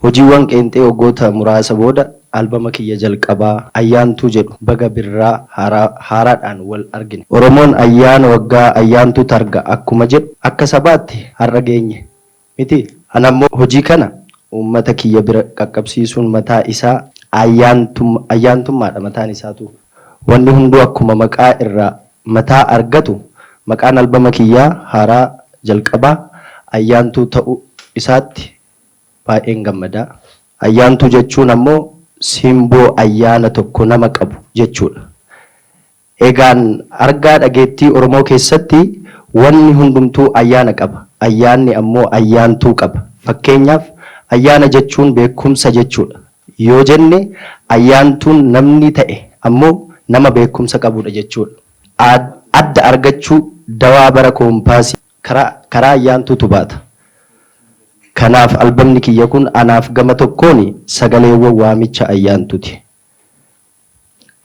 Hojiiwwan qeenxee waggoota muraasa booda albama kiyya jalqabaa Ayyaantuu jedhu baga birraa haaraadhaan wal argine. Oromoon ayyaana waggaa ayyaantuu targa akkuma jedhu akka sabaatti har'a geenye mitii? Ana ammoo hojii kana uummata kiyya bira qaqqabsiisuun mataa isaa ayyaantummaadha mataan isaatuu. Wanni hunduu akkuma maqaa irraa mataa argatu maqaan albama kiyyaa haaraa jalqabaa Ayyaantuu ta'uu isaatti baay'een gammada. Ayyaantuu jechuun ammoo simboo ayyaana tokko nama qabu jechuudha. Egaan argaa dhageettii Oromoo keessatti wanni hundumtuu ayyaana qaba. Ayyaanni ammoo ayyaantuu qaba. Fakkeenyaaf ayyaana jechuun beekumsa jechuudha yoo jenne ayyaantuun namni ta'e ammoo nama beekumsa qabuudha jechuudha. Adda argachuu dawaa bara koompaasii karaa ayyaantuutu baata. Kanaaf albamni kiyya kun anaaf gama tokkoon sagaleewwan waamicha ayyaantuti.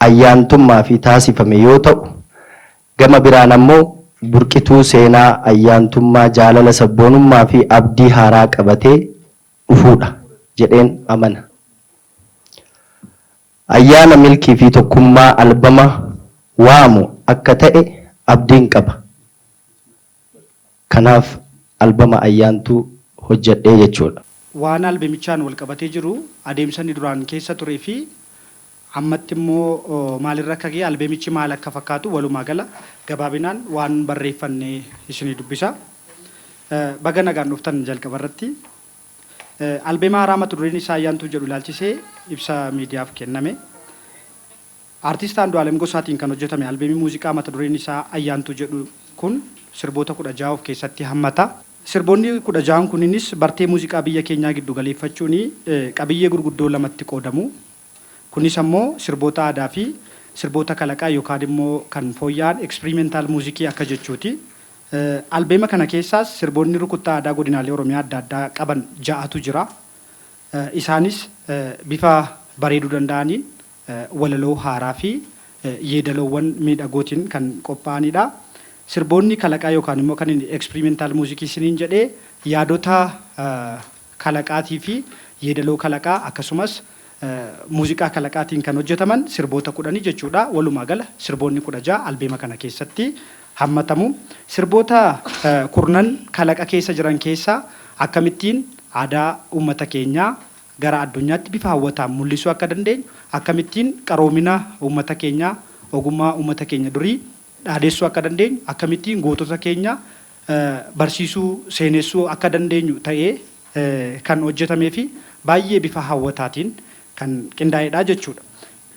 Ayyaantummaa fi taasifame yoo ta'u, gama biraan ammoo burqituu seenaa ayyaantummaa jaalala sabboonummaa fi abdii haaraa qabatee dhufuudha jedheen amana. Ayyaana milkii fi tokkummaa albama waamu akka ta'e abdiin qaba. Kanaaf albama Ayyaantuu hojjedhee jechuudha. Waan albemichaan walqabatee jiru, adeemsa inni duraan keessa turee fi ammatti immoo maalirra akka gahe, albemichi maal akka fakkaatu walumaa gala gabaabinaan waan barreeffanne isinii dubbisa. Baga nagaan dhuftan jalqaba irratti. Albema haaraa mata dureen isaa Ayyaantuu jedhu ilaalchisee ibsa miidiyaaf kenname. Artist Andu'aalem Gosaatiin kan hojjetame albeemii muuziqaa mata dureen isaa Ayyaantuu jedhu kun sirboota 16 of keessatti hammata. Sirboonni 16n kunniinis bartee muuziqaa biyya keenyaa giddu galeeffachuun qabiyyee gurguddoo lamatti qoodamu. Kunis ammoo sirboota aadaa fi sirboota kalaqaa yookaan immoo kan fooyya'an experimental muuziqii akka jechuuti. Albeema kana keessaas sirboonni rukuttaa aadaa godinaalee Oromiyaa adda addaa qaban ja'atu jira. Isaanis bifa bareeduu danda'aniin walaloo haaraa fi yeedaloowwan miidhagootiin kan qophaa'anidha. Sirboonni kalaqaa yookaan immoo kan inni experimental music isiniin jedhee yaadota kalaqaatii fi yeedaloo kalaqaa akkasumas muuziqaa kalaqaatiin kan hojjetaman sirboota kudhanii jechuudha. Walumaa gala sirboonni 16 albeema kana keessatti hammatamu. Sirboota kurnan kalaqa keessa jiran keessaa akkamittiin aadaa uummata keenyaa gara addunyaatti bifa hawwataan mul'isuu akka dandeenyu, akkamittiin qaroomina uummata keenyaa, ogummaa uummata keenya durii dhaadessuu akka dandeenyu, akkamittiin gootota keenya barsiisuu, seenessuu akka dandeenyu ta'ee kan hojjetamee fi baay'ee bifa hawwataatiin kan qindaa'edha jechuudha.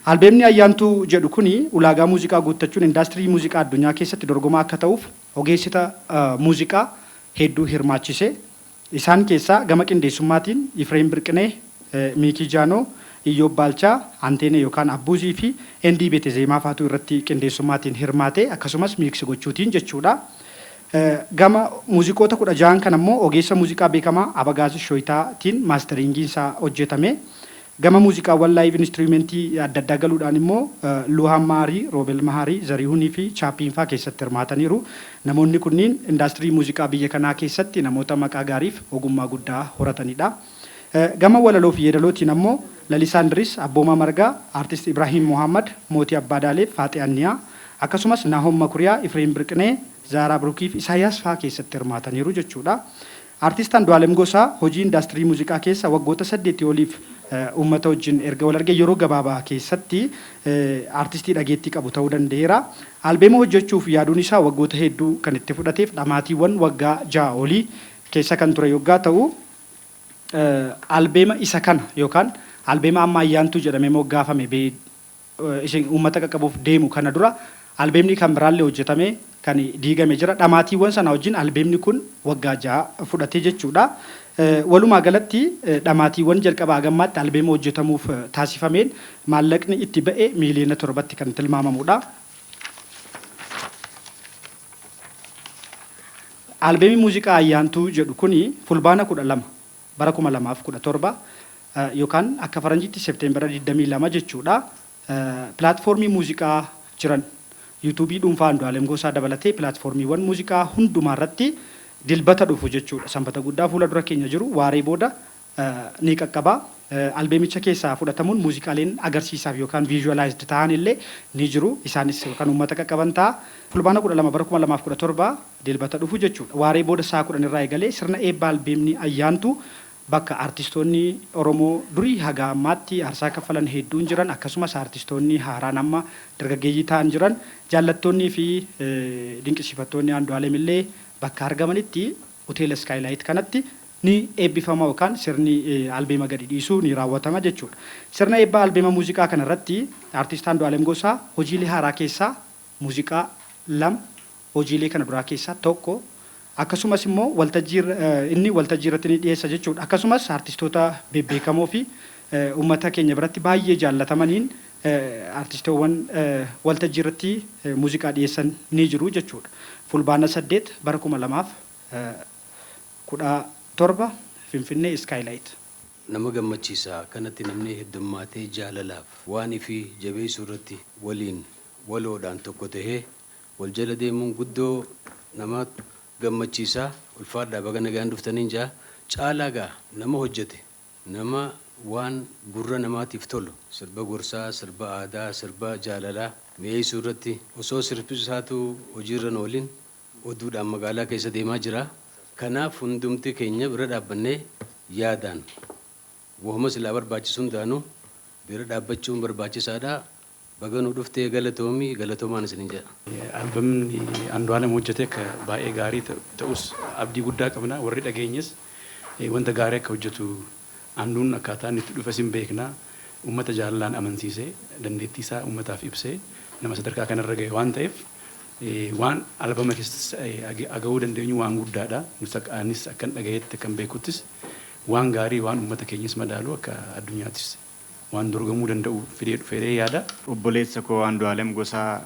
Albeemni Ayyaantuu jedhu kuni ulaagaa muuziqaa guuttachuun indaastirii muuziqaa addunyaa keessatti dorgomaa akka ta'uuf ogeessita muuziqaa hedduu hirmaachise. Isaan keessaa gama qindeessummaatiin Ifreem Birqineh, Miikii Jaanoo, Iyyoob Baalchaa, Anteenee yookaan Abbuuzii fi Endii Beetezeemaa faatu irratti qindeessummaatiin hirmaate akkasumas miiksi gochuutiin jechuudha. Gama muuziqoota 16n kana immoo ogeessa muuziqaa beekamaa Abagaaz Shoyitaa tiin maasteriingiin isaa hojjetame. Gama muuziqaawwan laayiv inistiriimentii adda addaa galuudhaan immoo Luhaam Maharii, Roobel Maharii, Zarihunii fi Chaappiin faa keessatti hirmaataniiru. Namoonni kunniin indaastirii muuziqaa biyya kanaa keessatti namoota maqaa gaariif ogummaa guddaa horatanidha. Gama walaloo fi yeedalootiin ammoo Lalisaa Indiris, Abboomaa Margaa, Aartist Ibraahim Mohaammad, Mootii Abbaa Daaleef, Faaxee Anniyaa, akkasumas Naahom Makuriyaa, Ifreem Birqinee, Zaaraa Birukii fi Isaayyaas faa keessatti hirmaataniiru jechuudha. Artist Andu'aalem Gosaa hojii indaastirii muuziqaa keessa waggoota saddeetii oliif uummata wajjin erga wal argee yeroo gabaabaa keessatti artistii dhageettii qabu ta'uu danda'eera. Albeema hojjechuuf yaaduun isaa waggoota hedduu kan itti fudhateef dhamaatiiwwan waggaa ja'a olii keessa kan ture yoggaa ta'u, albeema isa kana yookaan albeema amma Ayyaantuu jedhamee moggaafame isin uummata qaqqabuuf deemu kana dura albeemni kan biraallee hojjetamee kan diigame jira. Dhamaatiiwwan sana wajjin albeemni kun waggaa 6 fudhate jechuudha. Walumaa galatti dhamaatiiwwan jalqaba hagammaatti albeema hojjetamuuf taasifameen maallaqni itti ba'e miiliyoona 7tti kan tilmaamamudha. Albeemii muuziqaa Ayyaantuu jedhu kuni Fulbaana 12 bara 2017 yookaan akka faranjiitti Septeembara 22 jechuudha. Pilaatfoormii muuziqaa jiran Yuutuubii dhuunfaa Andu'aalem Gosaa dabalatee pilaatfoormiiwwan muuziqaa hundumaa irratti Dilbata dhufu jechuudha. Sanbata guddaa fuula dura keenya jiru waaree booda ni qaqqaba. Albeemicha keessaa fudhatamuun muuziqaaleen agarsiisaaf yookaan visualized ta'an illee ni jiru. Isaanis kan uummata qaqqaban ta'a. Fulbaana 12 bara 2017, Dilbata dhufu jechuudha. Waaree booda sa'a 10 irraa eegalee sirna eebba albeemni Ayyaantu bakka artistoonni Oromoo durii haga ammaatti aarsaa kaffalan hedduun jiran, akkasumas artistoonni haaraan amma dargaggeeyyii ta'an jiran, jaallattoonnii fi dinqisiifattoonni Andu'aalem illee bakka argamanitti hoteela Skylight kanatti ni eebbifama yookaan sirni albeema gadi dhiisuu ni raawwatama jechuudha. Sirna eebba albeema muuziqaa kana irratti artist Andu'aalem Gosaa hojiilee haaraa keessaa muuziqaa lama, hojiilee kana duraa keessaa tokko, akkasumas immoo waltajjii inni waltajjii irratti ni dhiyeessa jechuudha. Akkasumas artistoota bebbeekamoo fi uummata keenya biratti baay'ee jaallatamaniin artistoowwan waltajjii irratti muuziqaa dhiyeessan ni jiru jechuudha. Fulbaana 8 bara 2017, Finfinnee, Skylight. Nama gammachiisa akkanatti namni heddummaatee jaalalaaf waan ifii jabeessuu irratti waliin waloodhaan tokko tahee wal jala deemuun guddoo nama gammachiisa. Ulfaadhaa, baga nagaan dhuftaniin jaa. Caalaa gaa nama hojjete, nama waan gurra namaatiif tolu, sirba gorsaa, sirba aadaa, sirba jaalalaa mi'eessuu irratti osoo sirbi isaatu hojiirra oolin oduudhaan magaalaa keessa deemaa jira. Kanaaf hundumti keenya bira dhaabbannee yaadaan wahuma silaa barbaachisu hundaanuu bira dhaabbachuun barbaachisaadha. Baga nu dhuftee, galatoomii, galatoomaan isinin jedha. Albamni Andu'aalem hojjete akka baay'ee gaarii ta'us abdii guddaa qabna. Warri dhageenyes wanta gaarii akka hojjetu, Anduun akkaataa inni itti dhufes hin beekna. Uummata jaalalaan amansiisee, dandeettii isaa uummataaf ibsee nama sadarkaa kanarra ga'e waan ta'eef, waan albama keessatti agahuu dandeenyu waan guddaadha. Anis akkan dhagayetti, akkan beekuttis, waan gaarii, waan uummata keenyas madaalu, akka addunyaattis waan dorgomuu danda'u fidee dhufeeree yaada. Obboleessa koo Andu'aalem Gosaa,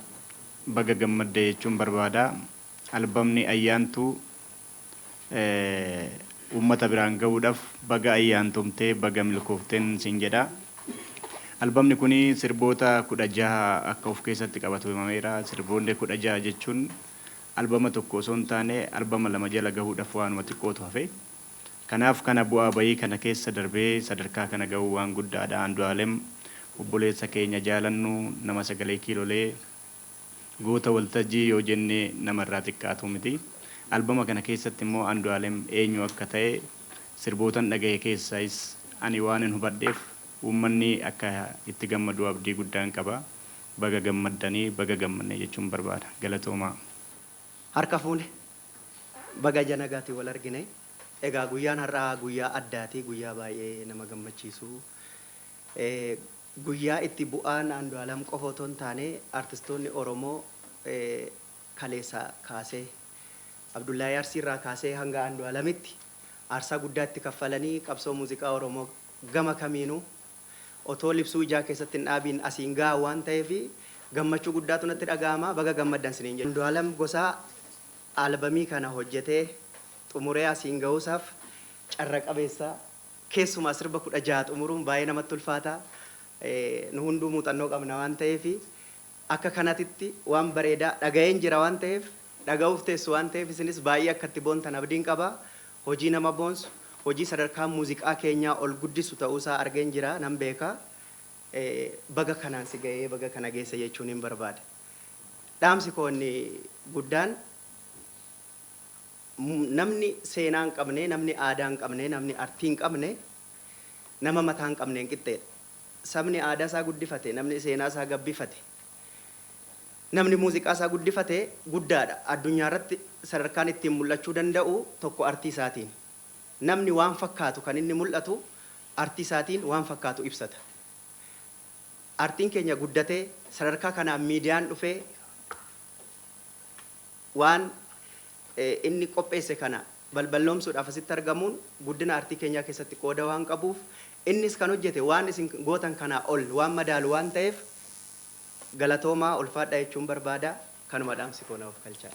baga gammadde jechuun barbaada. Albamni Ayyaantuu uummata biraan gahuudhaaf baga ayyaantumtee, baga milkoofteen siin jedha. Albamni kun sirboota 16 akka of keessatti qabatu himameera. Sirboonni 16 jechuun albama tokko osoo hin taane albama lama jala gahuudhaaf waanuma xiqqootu hafe. Kanaaf kana bu'aa bayii kana keessa darbee sadarkaa kana gahuu waan guddaadha. Andu'aalem obboleessa keenya jaalannu, nama sagalee kiilolee, goota waltajjii yoo jenne namarraa xiqqaatu miti. Albama kana keessatti immoo Andu'aalem eenyu akka ta'e sirbootan dhagahe keessaayis ani waan hin hubadheef, uummanni akka itti gammadu abdii guddaan qaba. Baga gammaddanii, baga gammanne jechuun barbaada. Galatoomaa. Harka fuune, baga ija nagaatiin wal argine. Egaa guyyaan har'aa guyyaa addaati, guyyaa baay'ee nama gammachiisu. Guyyaa itti bu'aan Andu'aalam qofa otoo hin taane artistoonni Oromoo kaleessa kaasee, Abdullahi Arsiirraa kaasee hanga Andu'aalamitti aarsaa guddaa itti kaffalanii qabsoo muuziqaa Oromoo gama kamiinuu otoo libsuu ijaa keessatti hin dhaabiin asiin ga'a waan ta'eef gammachuu guddaatu natti dhaga'ama. Baga gammaddan siniin jedha. Andu'aalam Gosaa albamii kana hojjetee xumuree asiin gahuusaaf carra qabeessa. Keessumaa sirba 16 xumuruun baay'ee namatti ulfaata. Nu hunduu muuxannoo qabna waan ta'eef, akka kanatitti waan bareedaa dhaga'een jira waan ta'eef, dhaga'uuf teessu waan ta'eef, isinis baay'ee akka itti boontan abdiin qaba. Hojii nama boonsu, hojii sadarkaa muuziqaa keenyaa ol guddisu ta'uusaa argeen jira, nan beeka. Baga kanaan si ga'ee, baga kana geesse jechuun hin barbaada. Dhaamsi koo inni guddaan, namni seenaa hin qabne, namni aadaa hin qabne, namni artii hin qabne nama mataa hin qabne hin qixxeedha. Sabni aadaa isaa guddifate, namni seenaa isaa gabbifate, namni muuziqaa isaa guddifate guddaadha. Addunyaa irratti sadarkaan ittiin mul'achuu danda'u tokko artii isaatiin. Namni waan fakkaatu kan inni mul'atu artii isaatiin, waan fakkaatu ibsata. Artiin keenya guddatee sadarkaa kanaan miidiyaan dhufee waan inni qopheesse kana balballoomsuudhaaf asitti argamuun guddina artii keenyaa keessatti qooda waan qabuuf, innis kan hojjete waan isin gootan kanaa ol waan madaalu waan ta'eef, galatoomaa, ulfaadhaa jechuun barbaada. Kanuma dhaamsi koo, naaf galchaa.